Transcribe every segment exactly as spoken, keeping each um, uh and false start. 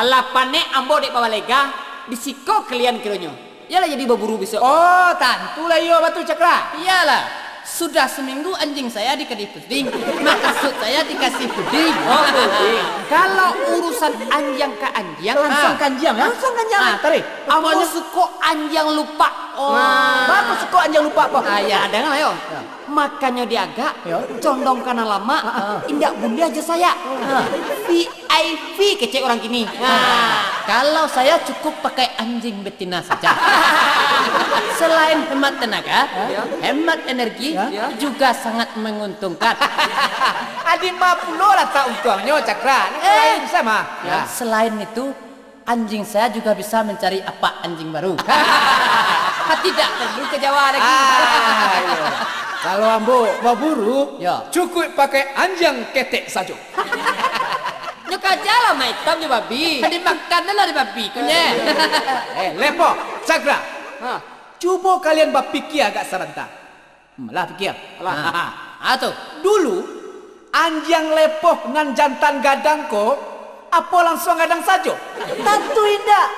Alah panek ambo dek babalega, di siko kalian kironyo. Iyolah jadi baburu bisuak. Oh, tantulah iyo batul, Cakra. Iyalah, sudah seminggu anjing saya dikasih puding, makasud saya dikasih puding. Oh, puding. Kalau urusan anjiang ka anjiang, langsung ka anjiang, ya? Langsung ka anjiang. Ah, tarik. Ambo suko anjiang lupak. Oh. Bagus suko anjiang lupak, Pak. Ah, ya, dengar, ayo. Ya. Makanyo diagak, condong ka nan lamak, indak buliah jo sayak. V I P kecek urang kini. Kalau saya cukup pakai anjing betina saja. Selain hemat tenaga, hemat energi, juga sangat menguntungkan. Adi ma pulo latak untuangnyo, Cakra? Nan lain bisa mah. Ya, selain itu, anjing saya juga bisa mencari apak anjing baru. Tidak perlu ke Jawa lagi. Ah, iyo. Kalau ambo baburu, cukuik pakai anjiang ketek sajo. Nyo kajalah mak itam jo babi. Dimakan lah dek babi ko, nyeh. Eh, Lepoh, Cakra. Cubo kalian bapikia agak sabanta. Hmm, lah pikia. Alah. Ah, tu. Dulu, anjiang Lepoh nan jantan gadang ko, apo lansuang gadang sajo? Tantu indak.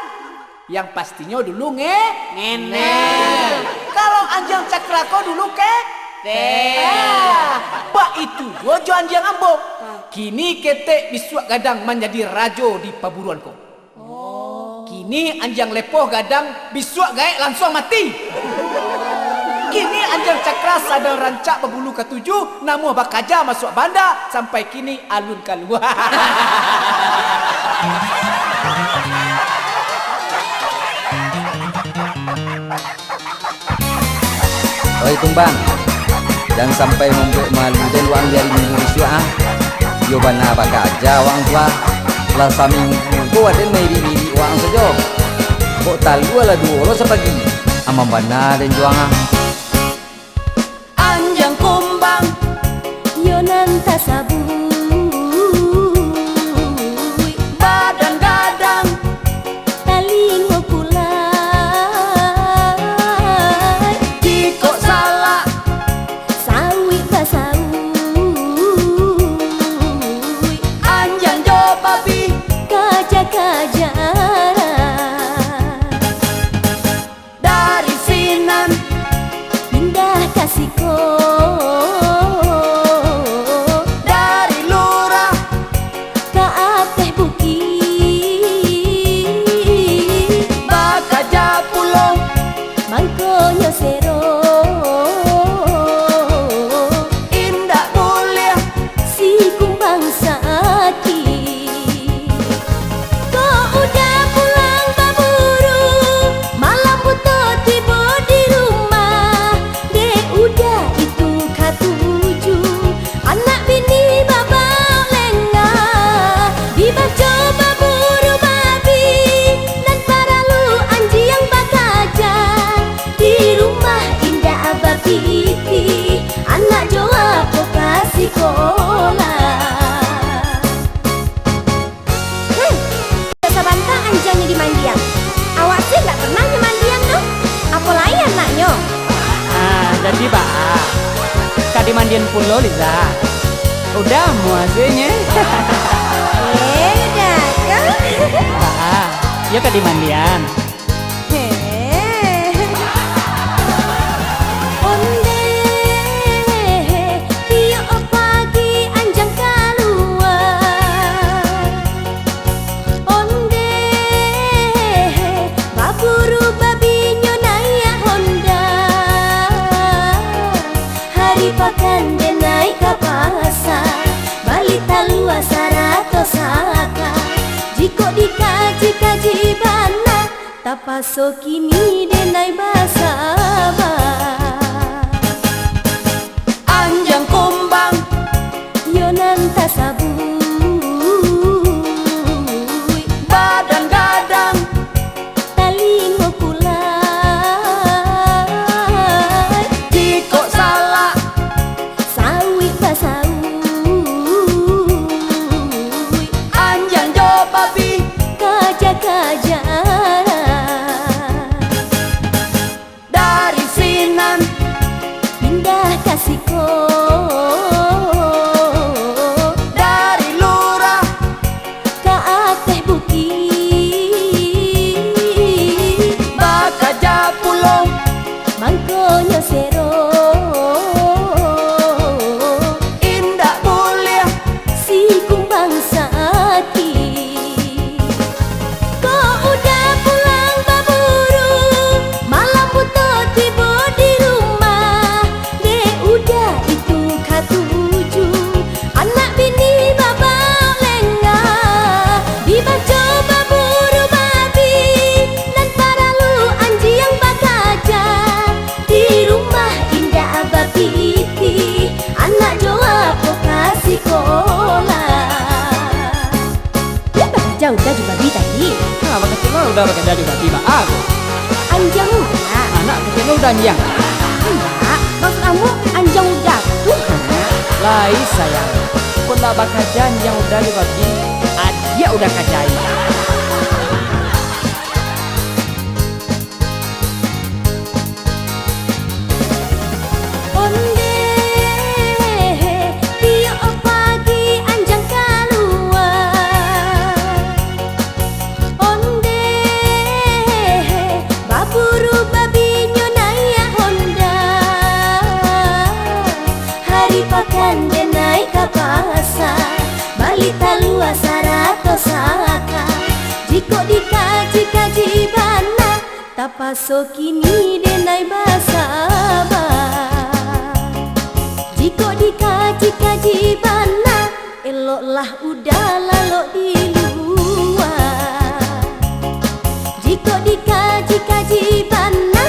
Yang pastinyo dulu nge-, ngenel. Kalau anjiang Cakra ko dulu ke-, tek. Ah, baitu juo jo anjiang ambo. Kini ketek bisuak gadang manjadi rajo di paburuan ko. Oh. Kini anjiang Lepoh gadang, bisuak gaek lansuang mati. Kini anjiang Cakra sadang rancak babulu katuju, namuah bakaja masuak banda, sampai kini alun kalua. Oi Kumbang, jan sampai mambuek malu den waang di ari Minggu bisuak, ah. Iyo bana bakaja waang tu, ah. Lah saminggu ko waden mairik-irik waang sajo. Kok talua lah duo lo sapagi. Amang bana den jo waang, ah. Anjiang Kumbang, iyo nan tasabuik, badan gadang, talingo pulai. Jikok salak, sauik basauik, anjiang jo babi, kaja-kaja. Dari sinan pindah ka siko, dari lurah ka ateh bukik, bakaja pulo mangkonyo sero, indak buliah si Kumbang sakik. Kok Uda pulang baburu, malam buto tibo di rumah. Dek Uda itu katuju, anak bini babaok lengah. Dibaco baburu babi, nan paralu anjiang bakaja. Di rumah indak bapitih, anak jo apo ka sikolah. Hmm, sabanta anjiangnyo dimandian. Awak se ndak pernah nyo mandian tu. Apo lai anaknyo? Ah, jadi baa? Ka dimandian pulo, Liza? Uda amuah se nyo. Eh, Uda, kau? Baa, iyo ka dimandian. Heh. Ondeh, tiok pagi anjiang kalua. Ondeh, baburu babinyo naiak honda. Hari pakan den naiak ka pasa, bali talua sarato saka. Jikok dikaji-kaji bana, tapaso kini denai basaba. Anjiang Kumbang, iyo nan tasabuik, badan gadang, talingo pulai. Jikok salak, sauik basauik, anjiang jo babi, kaja-kaja. Dari sinan pindah ka siko, dari lurah ka ateh bukik. Uda jo babi tadi. Ha, bakecek lo uda bakecek jo babi baa ko? Anjiang uda. Anak kecek lo uda anjiang. Indak, maksud ambo anjiang uda tu ha. Lai sayang, kok ndak bakaja anjiang uda jo babi, adiak uda kajai. Ondeh, tiok pagi anjiang kalua. Ondeh, baburu babinyo naiak honda. Hari pakan den naiak ka pasa, bali talua sarato saka. Jikok dikaji-kaji bana, tapaso kini den ai basaba. Jikok dikaji-kaji bana, eloklah uda lalok di lua. Jikok dikaji-kaji bana,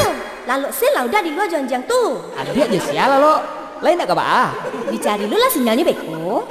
lalok se lah uda di lua jo anjiang tu. Adiak jo sia lalok, lai ndak ka baa? Dicari lu lah sinyalnyo beko.